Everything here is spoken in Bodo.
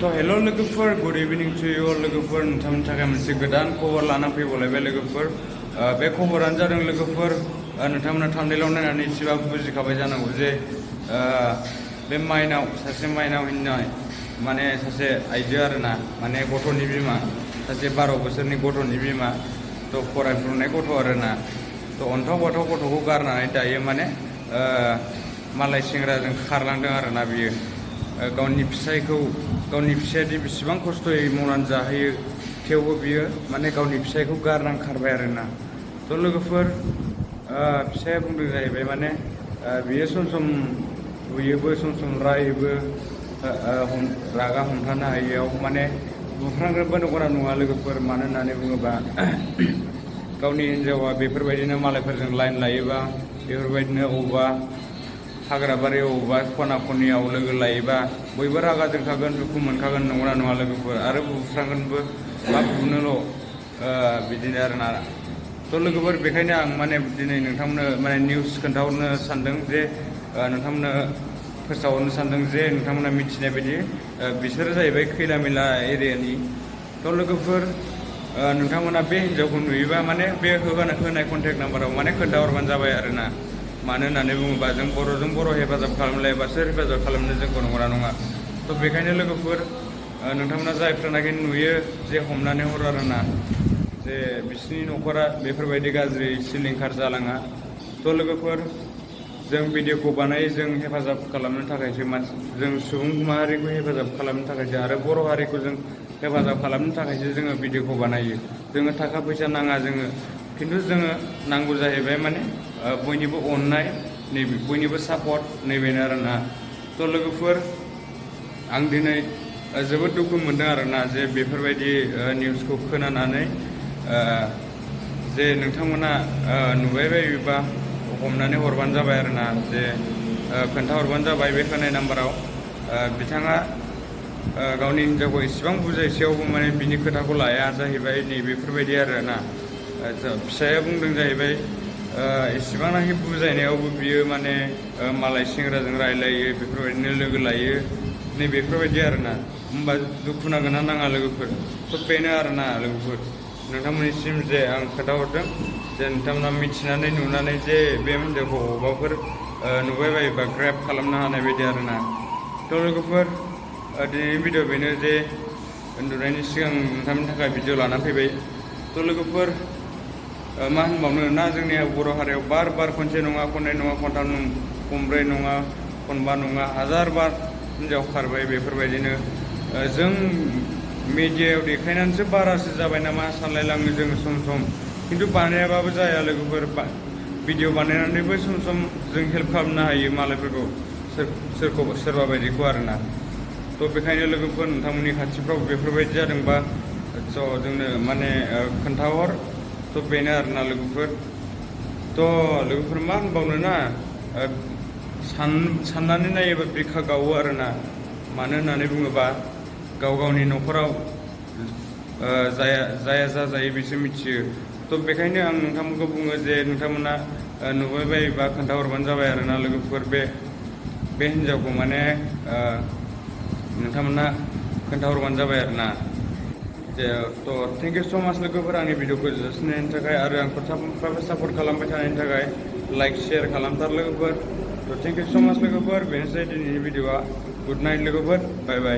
तो हेलो लोगोफोर गुड इवनिंग टू यू लोगोफोर नोंथांनि थाखाय मोनसे गोदान खबर लाना फैबावलायबाय लोगोफोर बे खबरानो जादों लोगोफोर नोंथांमोना थाम्बनेइलाव नायनानै एसेबाबो बुजिखाबाय जानांगौ जे बे माइनाव सासे माइनाव होननाय माने सासे आइजो आरोना माने गथ'नि बिमा सासे 12 बोसोरनि गथ'नि बिमा तो फरायफुनाय गथ' आरोना तो अन्थाव बाथाव गथ'खौ गारनानै दायो माने मालाय सेंग्राजों खारलांदों आरोना बियो गावनि फिसायादि बेसेबां खस्थ'यै मावनानै जाहोयो थेवबो बियो माने गावनि फिसायखौ गारनानै खारबाय आरोना तो लोगोफोर फिसाया बुंदों जाहैबाय माने बियो सम सम बुयोबो सम सम रायोबो रागा हमथानो हायैयाव माने बुफ्रांग्रोबो नंगौना नङा लोगोफोर मानो होननानै बुङोबा गावनि हिन्जावा बेफोरबायदिनो मालायफोरजों लाइन लायोबा बेफोरबायदिनो अबेबा हाग्राबारियाव अबेबा खना खनियाव लोगो लायोबा बयबो रागा जोंखागोन दुखु मोनखागोन नंगौना नङा लोगोफोर आरो बुफ्रांगोनबो बा बुनोल' बिदिनो आरोना तो लोगोफोर बेखायनो आं माने दिनै नोंथांमोननो माने निउस खोन्थाहरनो सानदों जे नोंथांमोननो फोसावहरनो सानदों जे नोंथांमोना मिथिनाय बायदि बिसोरो जाहैबाय खैला मैला एरियानि तो लोगोफोर नोंथांमोना बे हिन्जावखौ नुयोबा माने बे होनाय कन्टेक्ट नाम्बाराव माने खोन्थाहरबानो जाबाय आरोना मानो होननानै बुङोबा जों बर'जों बर' हेफाजाब खालामलायबासो हेफाजाब खालामनो जोंखौ नंगौना नङा तो बेखायनो लोगोफोर नोंथांमोना जायफ्रानाखि नुयो जे हमनानै हरो आरोना जे बिसिनि न'खरा बेफोरबायदि गाज्रि सिलिंखार जालाङा तो लोगोफोर जों भिडिअखौ बानायो जों हेफाजाब खालामनो थाखायसो जों सुबुं माहारिखौ हेफाजाब खालामनो थाखायसो आरो बर' हारिखौ जों हेफाजाब खालामनो थाखायसो जोङो भिडिअखौ बानायो जोङो थाखा फैसा नाङा जोङो खिन्थु जोङो नांगौ जाहैबाय माने बयनिबो अननाय नैबे बयनिबो सापर्ट नैबेनो आरोना तो लोगोफोर आं दिनै जोबोद दुखु मोनदों आरोना जे बेफोरबायदि निउसखौ खोनानानै जे नोंथांमोना नुबाय बायोबा हमनानै हरबानो जाबाय आरोना जे खोन्थाहरबानो जाबाय बे होनाय नाम्बाराव बिथाङा गावनि हिन्जावखौ इसेबां बुजायसेयावबो माने बिनि खोथाखौ लाया जाहैबाय नै बेफोरबायदि आरोना फिसाया बुंदों जाहैबाय इसेबांनाखि बुजायनायावबो बियो माने मालाय सेंग्राजों रायलायो बेफोरबायदिनो लोगो लायो नै बेफोरबायदि आरोना होमबा दुखु नांगोन ना नाङा लोगोफोर तो बेनो आरोना लोगोफोर नोंथांमोननिसिम जे आं खोन्थाहरदों जे नोंथांमोना मिथिनानै नुनानै जे बे हिन्जावखौ अबावबाफोर नुबाय बायोबा ग्रेब खालामनो हानाय बायदि आरोना तो लोगोफोर दिनैनि भिडिअ बेनो जे उन्दुनायनि सिगां नोंथांमोननि थाखाय भिडिअ लाना फैबाय तो लोगोफोर मा होनबावनो ना जोंनि बर' हारियाव बार खनसे नङा खननै नङा खनथाम खनब्रै नङा खनबा नङा हाजार बार हिन्जाव खारबाय बेफोरबायदिनो जों मिडियायाव देखायनानैसो बारासो जाबाय नामा सानलायलाङो जोङो सम सम खिन्थु बानायाबाबो जाया लोगोफोर भिडिअ बानायनानैबो सम सम जों हेल्प खालामनो हायो मालायफोरखौ सोरबा बायदिखौ आरोना तो बेखायनो लोगोफोर नोंथांमोननि खाथिफ्राव बेफोरबायदि जादोंबा स' जोंनो माने खोन्थाहर तो बेनो आरोना लोगोफोर तो लोगोफोर मा होनबावनो ना साननानै नायोबा बिखा गावो आरोना मानो होननानै बुङोबा गावनि न'खराव जाया जाजायो बिसोर मिथियो तो बेखायनो आं नोंथांमोनखौ बुङो जे नोंथांमोना नुबाय बायोबा खोन्थाहरबानो जाबाय आरोना लोगोफोर बे हिन्जावखौ माने नोंथांमोना खोन्थाहरबानो जाबाय आरोना तो थेंक इउ स' माच लोगोफोर आंनि भिडिअखौ जोबनायनि थाखाय आरो आंखौ सानफ्रामबो सापर्ट खालामबाय थानायनि थाखाय लाइक शेयार खालामथार लोगोफोर तो थेंक इउ स' माच लोगोफोर बेनोसै दिनैनि भिडिअआ गुड नाइट लोगोफोर बाय बाय